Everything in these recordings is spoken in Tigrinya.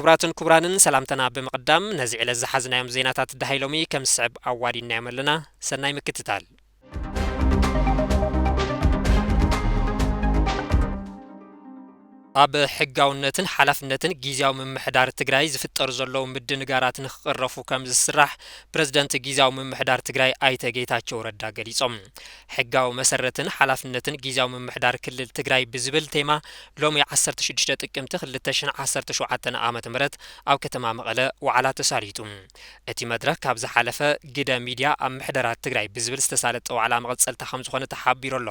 ክቡራትን ክቡራንን፣ ሰላምተና ብምቕዳም፣ ነዚ ዕለት ዝሓዝናዮም ዜናታት ደሃይ ሎሚ ከም ዝስዕብ ኣዋዲድናዮም ኣለና። ሰናይ ምክትታል። ኣብ ሕጋውነትን ሓላፍነትን ግዝያዊ ምምሕዳር ትግራይ ዝፍጠሩ ዘለዉ ምድንጋራት ንክቕረፉ ከም ዝስራሕ ፕረዚደንት ግዝያዊ ምምሕዳር ትግራይ ኣይተ ጌታቸው ረዳ ገሊጾም። ሕጋዊ መሰረትን ሓላፍነትን ግዝያዊ ምምሕዳር ክልል ትግራይ ብዝብል ቴማ ሎሚ ዓሰርተ ሽዱሽተ ጥቅምቲ ክልተ ሽሕን ዓሰርተ ሸውዓተን ዓመተ ምህረት ኣብ ከተማ መቐለ ዋዕላ ተሳሊጡ። እቲ መድረኽ ካብ ዝሓለፈ ግደ ሚድያ ኣብ ምሕደራ ትግራይ ብዝብል ዝተሳለጠ ዋዕላ መቐጸልታ ከም ዝኾነ ተሓቢሩ ኣሎ።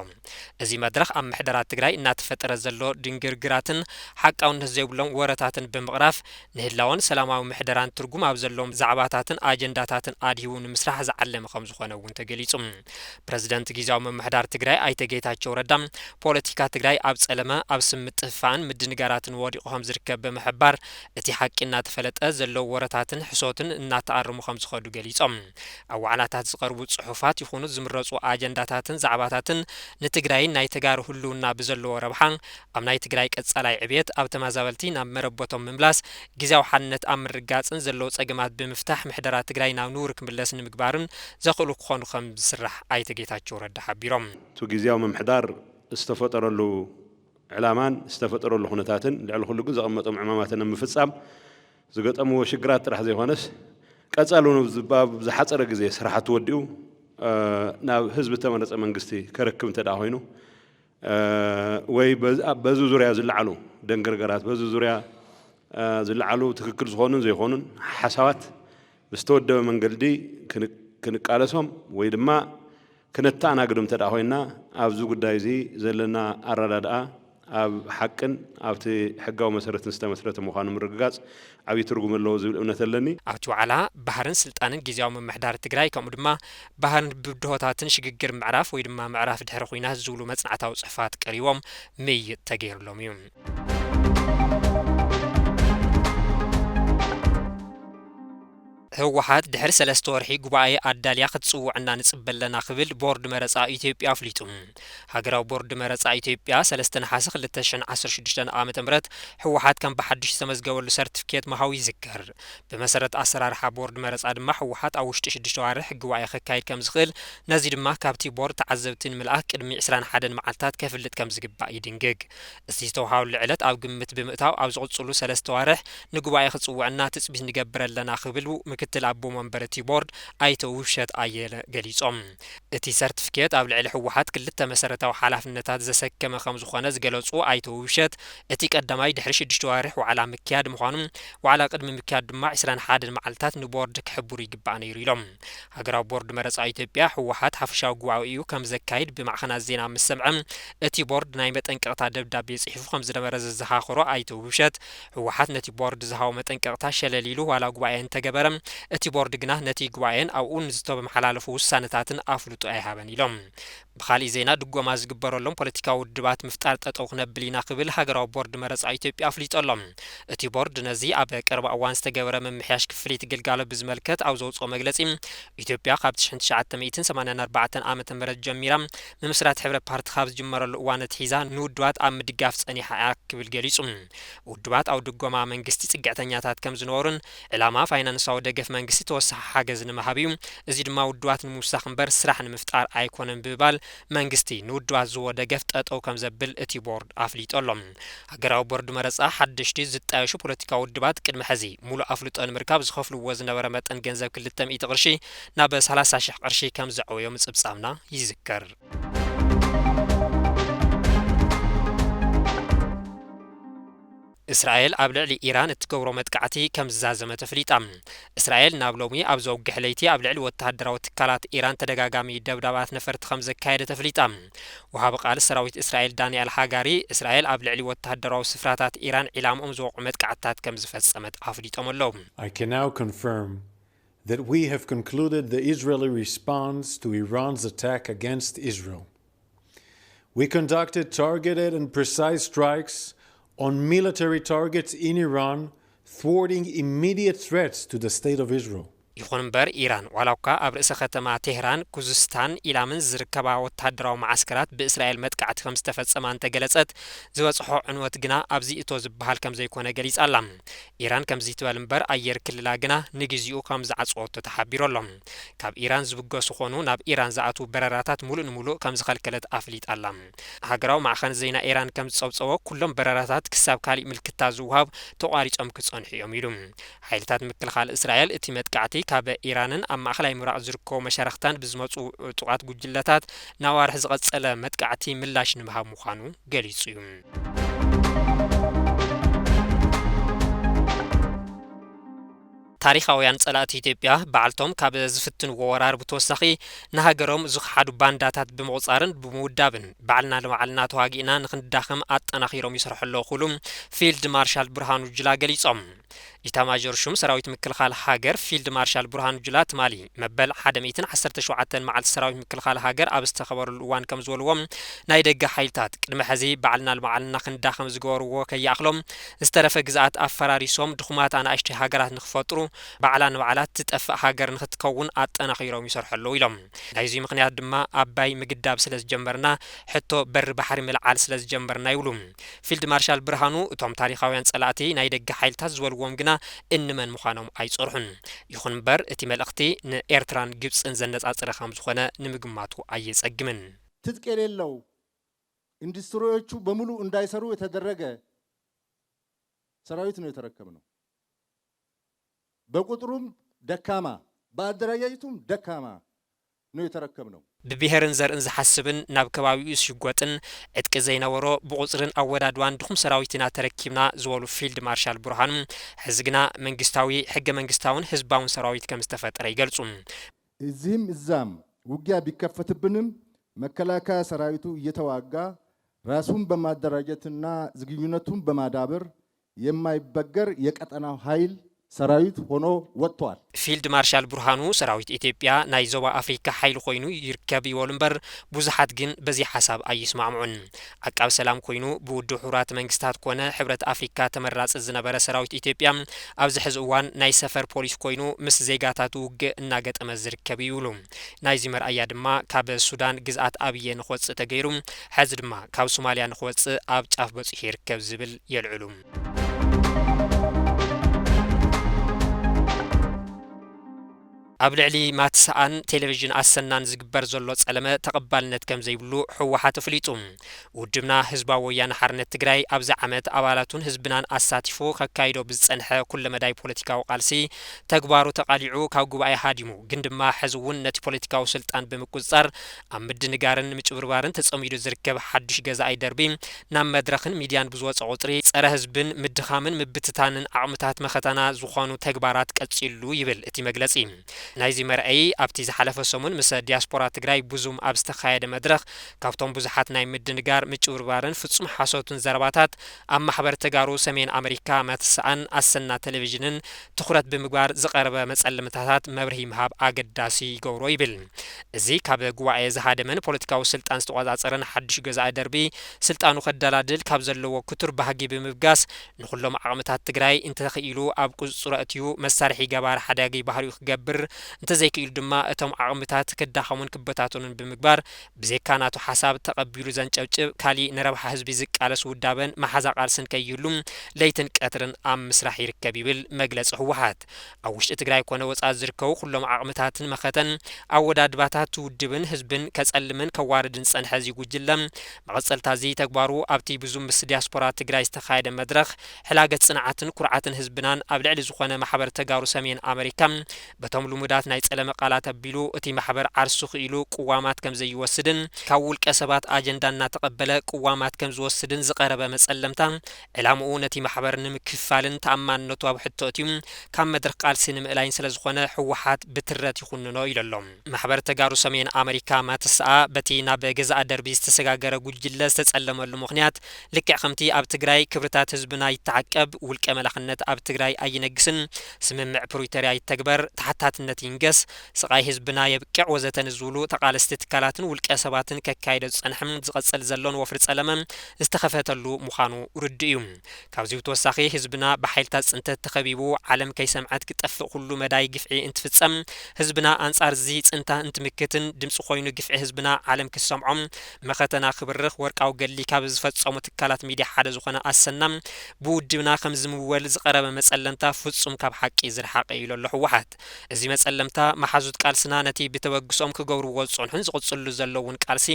እዚ መድረኽ ኣብ ምሕደራ ትግራይ እናተፈጠረ ዘሎ ድንግርግራትን ሓቃውነት ዘይብሎም ወረታትን ብምቕራፍ ንህላወን ሰላማዊ ምሕደራን ትርጉም ኣብ ዘለዎም ዛዕባታትን ኣጀንዳታትን ኣድሂቡ ንምስራሕ ዝዓለመ ከም ዝኾነ እውን ተገሊጹ። ፕረዚደንት ግዝያዊ ምምሕዳር ትግራይ ኣይተ ጌታቸው ረዳ ፖለቲካ ትግራይ ኣብ ጸለመ፣ ኣብ ስም ምጥፍፋእን ምድንጋራትን ወዲቑ ከም ዝርከብ ብምሕባር እቲ ሓቂ እናተፈለጠ ዘለዉ ወረታትን ሕሶትን እናተኣረሙ ከም ዝኸዱ ገሊጾም። ኣብ ዋዕላታት ዝቐርቡ ጽሑፋት ይኹኑ ዝምረጹ ኣጀንዳታትን ዛዕባታትን ንትግራይን ናይ ተጋሩ ህልውና ብዘለዎ ረብሓ፣ ኣብ ናይ ትግራይ ቀጻላይ ዕብየት፣ ኣብ ተመዛበልቲ ናብ መረበቶም ምምላስ፣ ግዝያዊ ሓድነት ኣብ ምርጋጽን ዘለዉ ጸገማት ብምፍታሕ ምሕደራ ትግራይ ናብ ንቡር ክምለስ ንምግባርን ዘኽእሉ ክኾኑ ከም ዝስራሕ ኣይተ ጌታቸው ረዳ ሓቢሮም። እቲ ግዝያዊ ምምሕዳር ዝተፈጠረሉ ዕላማን ዝተፈጠረሉ ኩነታትን ልዕሊ ኩሉ ግን ዘቐመጦም ዕማማትን ኣብ ምፍጻም ዝገጠምዎ ሽግራት ጥራሕ ዘይኮነስ ቀጻሊ እውን ኣብ ዝሓጸረ ግዜ ስራሕቲ ወዲኡ ናብ ህዝቢ እተመረጸ መንግስቲ ከረክብ እንተ ደኣ ኮይኑ ወይ በዚ ዙርያ ዝለዓሉ ደንገርገራት በዚ ዙርያ ዝለዓሉ ትክክል ዝኾኑን ዘይኮኑን ሓሳባት ብዝተወደበ መንገዲ ክንቃለሶም ወይ ድማ ክነተኣናግዶም እንተ ደኣ ኮይንና ኣብዚ ጉዳይ እዚ ዘለና ኣረዳድኣ ኣብ ሓቅን ኣብቲ ሕጋዊ መሰረትን ዝተመስረተ ምዃኑ ምርግጋጽ ዓብዪ ትርጉም ኣለዎ ዝብል እምነት ኣለኒ። ኣብቲ ዋዕላ ባህርን ስልጣንን ግዝያዊ ምምሕዳር ትግራይ ከምኡ ድማ ባህርን ብድሆታትን ሽግግር ምዕራፍ ወይ ድማ ምዕራፍ ድሕሪ ኹናት ዝብሉ መጽናዕታዊ ጽሑፋት ቀሪቦም ምይይጥ ተገይርሎም እዩ። ህወሓት ድሕሪ ሰለስተ ወርሒ ጉባኤ ኣዳልያ ክትጽውዕና ንጽበ ኣለና ክብል ቦርድ መረጻ ኢትዮጵያ ኣፍሊጡ። ሃገራዊ ቦርድ መረጻ ኢትዮጵያ ሰለስተ ነሓሰ ክልተ ሽሕን ዓሰርተ ሽዱሽተን ዓመተ ምህረት ህወሓት ከም ብሓድሽ ዝተመዝገበሉ ሰርቲፊኬት ምሃቡ ይዝከር። ብመሰረት ኣሰራርሓ ቦርድ መረጻ ድማ ህወሓት ኣብ ውሽጢ ሽዱሽተ ዋርሕ ጉባኤ ከካይድ ከም ዝኽእል፣ ነዚ ድማ ካብቲ ቦርድ ተዓዘብቲ ንምልኣኽ ቅድሚ ዕስራን ሓደን መዓልታት ከፍልጥ ከም ዝግባእ ይድንግግ። እዚ ዝተውሃበሉ ዕለት ኣብ ግምት ብምእታው ኣብ ዝቕጽሉ ሰለስተ ዋርሕ ንጉባኤ ክጽውዕና ትጽቢት ንገብር ኣለና ክብሉ ምክትል ኣቦ መንበር እቲ ቦርድ ኣይተ ውብሸት ኣየለ ገሊጾም። እቲ ሰርቲፊኬት ኣብ ልዕሊ ህወሓት ክልተ መሰረታዊ ሓላፍነታት ዘሰከመ ከም ዝኾነ ዝገለጹ ኣይተ ውብሸት፣ እቲ ቀዳማይ ድሕሪ ሽዱሽተ ዋርሕ ዋዕላ ምክያድ ምዃኑ፣ ዋዕላ ቅድሚ ምክያድ ድማ ዕስራን ሓደን መዓልታት ንቦርድ ክሕብሩ ይግባእ ነይሩ ኢሎም። ሃገራዊ ቦርድ መረጻ ኢትዮጵያ ህወሓት ሓፈሻዊ ጉባኤኡ ከም ዘካይድ ብማዕኸናት ዜና ምስ ሰምዐ፣ እቲ ቦርድ ናይ መጠንቀቕታ ደብዳቤ ጽሒፉ ከም ዝነበረ ዘዘኻኸሮ ኣይተ ውብሸት፣ ህወሓት ነቲ ቦርድ ዝሃቦ መጠንቀቕታ ሸለል ኢሉ ዋላ ጉባኤ እንተገበረ፣ እቲ ቦርድ ግና ነቲ ጉባኤን ኣብኡ ንዝተመሓላለፉ ውሳነታትን ኣፍልጦ ኣይሃበን ኢሎም። ብኻሊእ ዜና፣ ድጎማ ዝግበረሎም ፖለቲካዊ ውድባት ምፍጣር ጠጠው ክነብል ኢና ክብል ሃገራዊ ቦርድ መረጻ ኢትዮጵያ ኣፍሊጡ ኣሎ። እቲ ቦርድ ነዚ ኣብ ቀረባ እዋን ዝተገበረ ምምሕያሽ ክፍሊት ግልጋሎት ብዝመልከት ኣብ ዘውፅኦ መግለጺ፣ ኢትዮጵያ ካብ ትሽዓተ ሚእትን ሰማንያን ኣርባዕተን ዓመተ ምህረት ጀሚራ ምምስራት ሕብረት ፓርቲ ካብ ዝጅመረሉ እዋን ኣትሒዛ ንውድባት ኣብ ምድጋፍ ጸኒሓ እያ ክብል ገሊጹ። ውድባት ኣብ ድጎማ መንግስቲ ጽግዕተኛታት ከም ዝነበሩን ዕላማ ፋይናንሳዊ ደገፍ መንግስቲ ተወሳኺ ሓገዝ ንምሃብ እዩ፣ እዚ ድማ ውድባት ንምውሳኽ እምበር ስራሕ ንምፍጣር ኣይኮነን ብምባል መንግስቲ ንውድባት ዝህቦ ደገፍ ጠጠው ከም ዘብል እቲ ቦርድ ኣፍሊጡ ኣሎ። ሃገራዊ ቦርድ መረጻ ሓደሽቲ ዝጣየሹ ፖለቲካዊ ውድባት ቅድሚ ሕዚ ሙሉእ ኣፍልጦ ንምርካብ ዝኸፍልዎ ዝነበረ መጠን ገንዘብ ክልተ ሚእቲ ቅርሺ ናብ ሰላሳ ሽሕ ቅርሺ ከም ዘዕወዮ ምጽብጻብና ይዝከር። እስራኤል ኣብ ልዕሊ ኢራን እትገብሮ መጥቃዕቲ ከም ዝዛዘመት ኣፍሊጣ። እስራኤል ናብ ሎሚ ኣብ ዘውግሕ ለይቲ ኣብ ልዕሊ ወተሃደራዊ ትካላት ኢራን ተደጋጋሚ ደብዳባት ነፈርቲ ከም ዘካየደት ኣፍሊጣ። ወሃቢ ቃል ሰራዊት እስራኤል ዳንኤል ሃጋሪ፣ እስራኤል ኣብ ልዕሊ ወተሃደራዊ ስፍራታት ኢራን ዒላምኦም ዝወቕዑ መጥቃዕትታት ከም ዝፈጸመት ኣፍሊጦም ኣለዉ። I can now confirm that we have concluded the Israeli response to Iran's attack against Israel. We conducted targeted and precise strikes on military targets in Iran, thwarting immediate threats to the State of Israel. ይኹን እምበር፣ ኢራን ዋላ እኳ ኣብ ርእሰ ከተማ ቴህራን፣ ኩዝስታን ኢላምን ዝርከባ ወተሃደራዊ መዓስከራት ብእስራኤል መጥቃዕቲ ከም ዝተፈጸማ እንተገለጸት፣ ዝበጽሖ ዕንወት ግና ኣብዚ እቶ ዝበሃል ከም ዘይኮነ ገሊጻ ኣላ። ኢራን ከምዚ ትበል እምበር፣ ኣየር ክልላ ግና ንግዜኡ ከም ዝዓጸወቶ ተሓቢሩ ኣሎ። ካብ ኢራን ዝብገሱ ኾኑ ናብ ኢራን ዝኣትዉ በረራታት ሙሉእ ንሙሉእ ከም ዝኸልከለት ኣፍሊጣ ኣላ። ሃገራዊ ማዕኸን ዜና ኢራን ከም ዝጸብጸቦ፣ ኩሎም በረራታት ክሳብ ካሊእ ምልክታ ዝወሃብ ተቋሪጾም ክጸንሑ እዮም ኢሉ። ሓይልታት ምክልኻል እስራኤል እቲ መጥቃዕቲ ካብ ኢራንን ኣብ ማእኸላይ ምብራቕ ዝርከቡ መሻርኽታን ብዝመጹ ዕጡቓት ጉጅለታት ናብ ኣዋርሕ ዝቐጸለ መጥቃዕቲ ምላሽ ንምሃብ ምዃኑ ገሊጹ እዩ። ታሪኻውያን ጸላእቲ ኢትዮጵያ ባዕልቶም ካብ ዝፍትንዎ ወራር ብተወሳኺ ንሃገሮም ዝኸሓዱ ባንዳታት ብምቑጻርን ብምውዳብን ባዕልና ንባዕልና ተዋጊእና ንኽንዳኸም ኣጠናኺሮም ይሰርሑ ኣለዉ ክብሉ ፊልድ ማርሻል ብርሃኑ ጁላ ገሊጾም። ኢታማዦር ሹም ሰራዊት ምክልኻል ሃገር ፊልድ ማርሻል ብርሃኑ ጁላ ትማሊ መበል ሓደ ሚእትን ዓሰርተ ሸውዓተን መዓልቲ ሰራዊት ምክልኻል ሃገር ኣብ ዝተኸበረሉ እዋን ከም ዝበልዎ፣ ናይ ደገ ሓይልታት ቅድሚ ሕዚ ባዕልና ንባዕልና ክንዳኸም ዝገበርዎ ከይኣኽሎም ዝተረፈ ግዝኣት ኣፈራሪሶም ድኹማት ኣናእሽተይ ሃገራት ንኽፈጥሩ፣ ባዕላ ንባዕላ ትጠፍእ ሃገር ንኽትከውን ኣጠናኺሮም ይሰርሑ ኣለዉ ኢሎም። ናይዚ ምኽንያት ድማ ኣባይ ምግዳብ ስለ ዝጀመርና፣ ሕቶ በሪ ባሕሪ ምልዓል ስለ ዝጀመርና ይብሉ። ፊልድ ማርሻል ብርሃኑ፣ እቶም ታሪኻውያን ጸላእቲ ናይ ደገ ሓይልታት ዝበልዎም ግና እንመን ምዃኖም ኣይጸርሑን። ይኹን እምበር፣ እቲ መልእኽቲ ንኤርትራን ግብጽን ዘነጻጸረ ከም ዝኾነ ንምግማቱ ኣየጸግምን። ትጥቅ የሌለው፣ ኢንዱስትሪዎቹ በሙሉ እንዳይሰሩ የተደረገ ሰራዊት ነው የተረከብነው። በቁጥሩም ደካማ፣ በአደረጃጀቱም ደካማ ነው የተረከብነው። ብብሄርን ዘርእን ዝሓስብን ናብ ከባቢኡ ዝሽጎጥን ዕጥቂ ዘይነበሮ ብቁጽርን ኣወዳድባን ድኹም ሰራዊት ኢና ተረኪብና ዝበሉ ፊልድ ማርሻል ብርሃኑ፣ ሕዚ ግና መንግስታዊ፣ ሕገ መንግስታውን ህዝባውን ሰራዊት ከም ዝተፈጠረ ይገልጹ። እዚህም እዛም ውጊያ ቢከፈትብንም መከላከያ ሰራዊቱ እየተዋጋ ራሱን በማደራጀትና ዝግጁነቱን በማዳበር የማይበገር የቀጠናው ኃይል ሰራዊት ሆኖ ወጥቷል። ፊልድ ማርሻል ብርሃኑ፣ ሰራዊት ኢትዮጵያ ናይ ዞባ ኣፍሪካ ሓይሊ ኮይኑ ይርከብ ይበሉ እምበር፣ ብዙሓት ግን በዚ ሓሳብ ኣይስማምዑን። ዓቃብ ሰላም ኮይኑ ብውድብ ሕቡራት መንግስታት ኮነ ሕብረት ኣፍሪካ ተመራጺ ዝነበረ ሰራዊት ኢትዮጵያ፣ ኣብዚ ሕዚ እዋን ናይ ሰፈር ፖሊስ ኮይኑ ምስ ዜጋታቱ ውግእ እናገጠመ ዝርከብ እዩ ይብሉ። ናይዚ መርኣያ ድማ ካብ ሱዳን ግዝኣት ኣብየ ንክወጽእ ተገይሩ፣ ሕዚ ድማ ካብ ሶማልያ ንክወጽእ ኣብ ጫፍ በጺሑ ይርከብ ዝብል የልዕሉ። ኣብ ልዕሊ ማትሰኣን ቴሌቪዥን ኣሰናን ዝግበር ዘሎ ጸለመ ተቐባልነት ከም ዘይብሉ ህወሓት ኣፍሊጡ። ውድብና ህዝባዊ ወያነ ሓርነት ትግራይ ኣብዚ ዓመት ኣባላቱን ህዝብናን ኣሳቲፉ ከካይዶ ብዝጸንሐ ኩለመዳይ ፖለቲካዊ ቃልሲ ተግባሩ ተቓሊዑ ካብ ጉባኤ ሃዲሙ፣ ግን ድማ ሕዚ እውን ነቲ ፖለቲካዊ ስልጣን ብምቁጽጻር ኣብ ምድንጋርን ምጭብርባርን ተጸሚዱ ዝርከብ ሓድሽ ገዛኣይ ደርቢ ናብ መድረኽን ሚድያን ብዝወጸ ቁጽሪ ጸረ ህዝብን ምድኻምን ምብትታንን ዓቕምታት መኸተና ዝኾኑ ተግባራት ቀጺሉ ይብል እቲ መግለጺ። ናይዚ መርኣዪ ኣብቲ ዝሓለፈ ሰሙን ምስ ዲያስፖራ ትግራይ ብዙም ኣብ ዝተኻየደ መድረኽ፣ ካብቶም ብዙሓት ናይ ምድንጋር፣ ምጭብርባርን ፍጹም ሓሶትን ዘረባታት ኣብ ማሕበር ተጋሩ ሰሜን ኣመሪካ ማትሰኣን ኣሰና ቴሌቪዥንን ትኹረት ብምግባር ዝቐረበ መጸልምታታት መብርሂ ምሃብ ኣገዳሲ ይገብሮ ይብል። እዚ ካብ ጉባኤ ዝሃደመን ፖለቲካዊ ስልጣን ዝተቖጻጸረን ሓድሽ ገዛኢ ደርቢ፣ ስልጣኑ ከደላድል ካብ ዘለዎ ክቱር ባህጊ ብምብጋስ፣ ንኹሎም ዓቕምታት ትግራይ እንተኽኢሉ ኣብ ቁጽጽሩ ኣእትዩ መሳርሒ ገባር ሓዳጊ ባህሪኡ ክገብር፣ እንተዘይክኢሉ ድማ እቶም ዓቕምታት ክዳኸሙን ክበታተኑን ብምግባር፣ ብዘይካ ናቱ ሓሳብ ተቐቢሉ ዘንጨብጭብ፣ ካሊእ ንረብሓ ህዝቢ ዝቃለስ ውዳበን መሓዛ ቃልስን ከይህሉ ለይትን ቀትርን ኣብ ምስራሕ ይርከብ ይብል መግለጺ ህወሓት። ኣብ ውሽጢ ትግራይ ኮነ ወጻኢ ዝርከቡ ኩሎም ዓቕምታትን መኸተን ኣወዳድባታት ውድብን ህዝብን ከጸልምን ከዋርድን ዝጸንሐ እዚ ጉጅለ፣ መቐጸልታ እዚ ተግባሩ ኣብቲ ብዙም ምስ ዲያስፖራ ትግራይ ዝተኻየደ መድረኽ፣ ሕላገት ጽንዓትን ኩርዓትን ህዝብናን ኣብ ልዕሊ ዝኾነ ማሕበር ተጋሩ ሰሜን ኣመሪካ፣ በቶም ልሙዳት ናይ ጸለመ ቃላት ኣቢሉ፣ እቲ ማሕበር ዓርሱ ክኢሉ ቅዋማት ከም ዘይወስድን ካብ ውልቀ ሰባት ኣጀንዳ እናተቐበለ ቅዋማት ከም ዝወስድን ዝቐረበ መጸለምታ፣ ዕላምኡ ነቲ ማሕበር ንምክፋልን ተኣማንነቱ ኣብ ሕቶ ኣትዩ ካብ መድረኽ ቃልሲ ንምእላይን ስለ ዝኾነ፣ ህወሓት ብትረት ይኹንኖ ኢሉ ኣሎ። ማሕበር ተጋሩ ሰሜን ኣመሪካ ማትሰኣ፣ በቲ ናብ ገዛእ ደርቢ ዝተሰጋገረ ጉጅለ ዝተጸለመሉ ምኽንያት፣ ልክዕ ከምቲ ኣብ ትግራይ ክብርታት ህዝብና ይተዓቀብ፣ ውልቀ መላኽነት ኣብ ትግራይ ኣይነግስን፣ ስምምዕ ፕሪቶርያ ይተግበር፣ ተሓታትነት ቲንገስ፣ ስቓይ ህዝብና የብቅዕ ወዘተ ንዝብሉ ተቓለስቲ ትካላትን ውልቀ ሰባትን ከካይዶ ዝጸንሐን ዝቐጽል ዘሎን ወፍሪ ጸለመ ዝተኸፈተሉ ምዃኑ ርዱእ እዩ። ካብዚ ብተወሳኺ ህዝብና ብሓይልታት ጽንተት ተኸቢቡ ዓለም ከይሰምዐት ክጠፍእ ኩሉ መዳይ ግፍዒ እንትፍጸም፣ ህዝብና ኣንጻር እዚ ጽንታ እንትምክትን ድምጺ ኮይኑ ግፍዒ ህዝብና ዓለም ክሰምዖም መኸተና ክብርኽ ወርቃዊ ገድሊ ካብ ዝፈጸሙ ትካላት ሚድያ ሓደ ዝኾነ ኣሰና፣ ብውድብና ከም ዝምወል ዝቐረበ መጸለምታ ፍጹም ካብ ሓቂ ዝረሓቐ እዩ ኢሉ ኣሎ ህወሓት። እዚ መጸለምታ መሓዙት ቃልስና ነቲ ብተበግሶም ክገብርዎ ዝጸንሑን ዝቕጽሉ ዘለውን ቃልሲ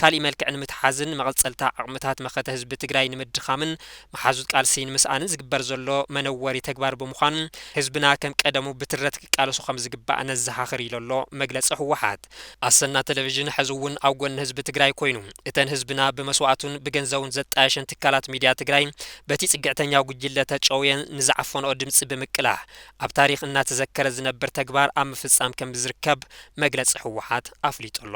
ካሊእ መልክዕ ንምትሓዝን መቐጸልታ ዓቕምታት መኸተ ህዝቢ ትግራይ ንምድኻምን መሓዙት ቃልሲ ንምስኣንን ዝግበር ዘሎ መነወሪ ተግባር ብምዃኑ ህዝብና ከም ቀደሙ ብትረት ክቃለሱ ከም ዝግባእ ነዘኻኽር ኢሉ ኣሎ መግለጺ ህወሓት። ኣሰና ቴሌቪዥን ሕዚ እውን ኣብ ጎኒ ህዝቢ ትግራይ ኮይኑ እተን ህዝብና ብመስዋእቱን ብገንዘቡን ዘጣየሸን ትካላት ሚድያ ትግራይ በቲ ጽግዕተኛ ጉጅለ ተጨውየን ንዝዓፈንኦ ድምጺ ብምቅላሕ ኣብ ታሪኽ እናተዘከረ ዝነብር ተግባር ኣብ ምፍጻም ከም ዝርከብ መግለጺ ህወሓት ኣፍሊጡ ኣሎ።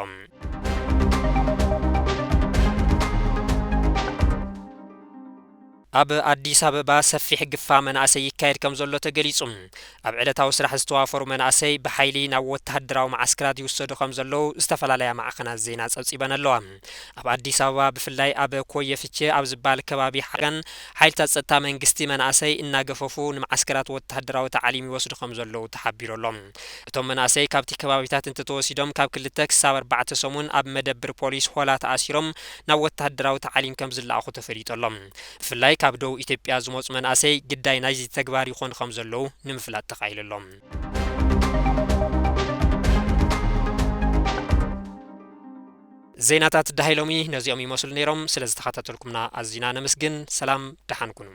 ኣብ ኣዲስ ኣበባ ሰፊሕ ግፋ መናእሰይ ይካየድ ከም ዘሎ ተገሊጹ። ኣብ ዕለታዊ ስራሕ ዝተዋፈሩ መናእሰይ ብሓይሊ ናብ ወተሃደራዊ መዓስከራት ይውሰዱ ከም ዘለዉ ዝተፈላለያ ማዕኸናት ዜና ጸብጺበን ኣለዋ። ኣብ ኣዲስ ኣበባ ብፍላይ ኣብ ኮየ ፍቼ ኣብ ዝበሃል ከባቢ ሓጋን ሓይልታት ጸጥታ መንግስቲ መናእሰይ እናገፈፉ ንመዓስከራት ወተሃደራዊ ታዕሊም ይወስዱ ከም ዘለዉ ተሓቢሩ ኣሎ። እቶም መናእሰይ ካብቲ ከባቢታት እንተተወሲዶም ካብ ክልተ ክሳብ ኣርባዕተ ሰሙን ኣብ መደብር ፖሊስ ሆላ ተኣሲሮም ናብ ወተሃደራዊ ታዕሊም ከም ዝለኣኹ ተፈሊጡ ኣሎ። ብፍላይ ካብ ደቡብ ኢትዮጵያ ዝመጹ መናእሰይ ግዳይ ናይዚ ተግባር ይኾኑ ከም ዘለዉ ንምፍላጥ ተኻኢሉ ኣሎ። ዜናታት ዳሃይ ሎሚ ነዚኦም ይመስሉ ነይሮም። ስለ ዝተኸታተልኩምና ኣዚና ነመስግን። ሰላም፣ ደሓን ኩኑ።